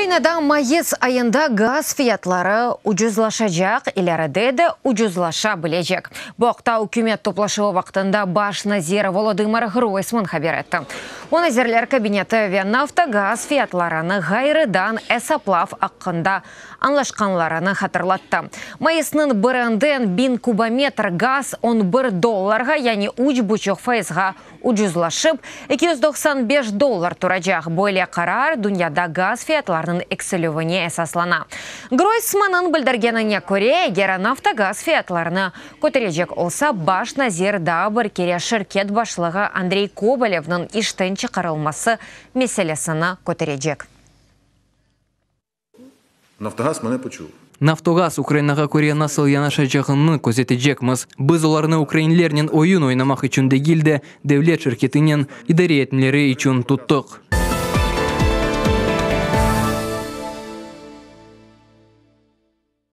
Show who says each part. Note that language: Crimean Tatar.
Speaker 1: Ukrainada mayıs ayında gaz fiyatları ucuzlaşacaq, ileride de ucuzlaşa bilecek. Bu aqta ükümet toplaşuvı vaqtında baş nazir Volodımır Ğroysman haber etti. O, Nazirler Kabineti ve Naftogaz fiyatlarını ğayrıdan esaplav aqqında añlaşqanlarını hatırlattı. Mayısnıñ birinden 1000 kubometr gaz 11 dollarğa, yani üç buçuq fayızğa ucuzlaşıp, 295 dollar turacaq. Böyle qarar dünyada gaz fiyatlarınıñ eksilüvine esaslana. Groysmannıñ bildirgenine köre, eger Naftogaz fiyatlarını köterecek olsa, baş nazir daa bir kere şirket başlığı Andrey Kobolevniñ işten çıqarılması meselesini köterecek.
Speaker 2: Naftogaz meni poçuv.
Speaker 3: Naftogaz Ukrainağa köre nasıl yanaşacağını közetecekmiz. Biz olarnı ukrainlernen oyun oynamaq içün degil de, devlet şirketinen idare etmeleri içün tuttıq.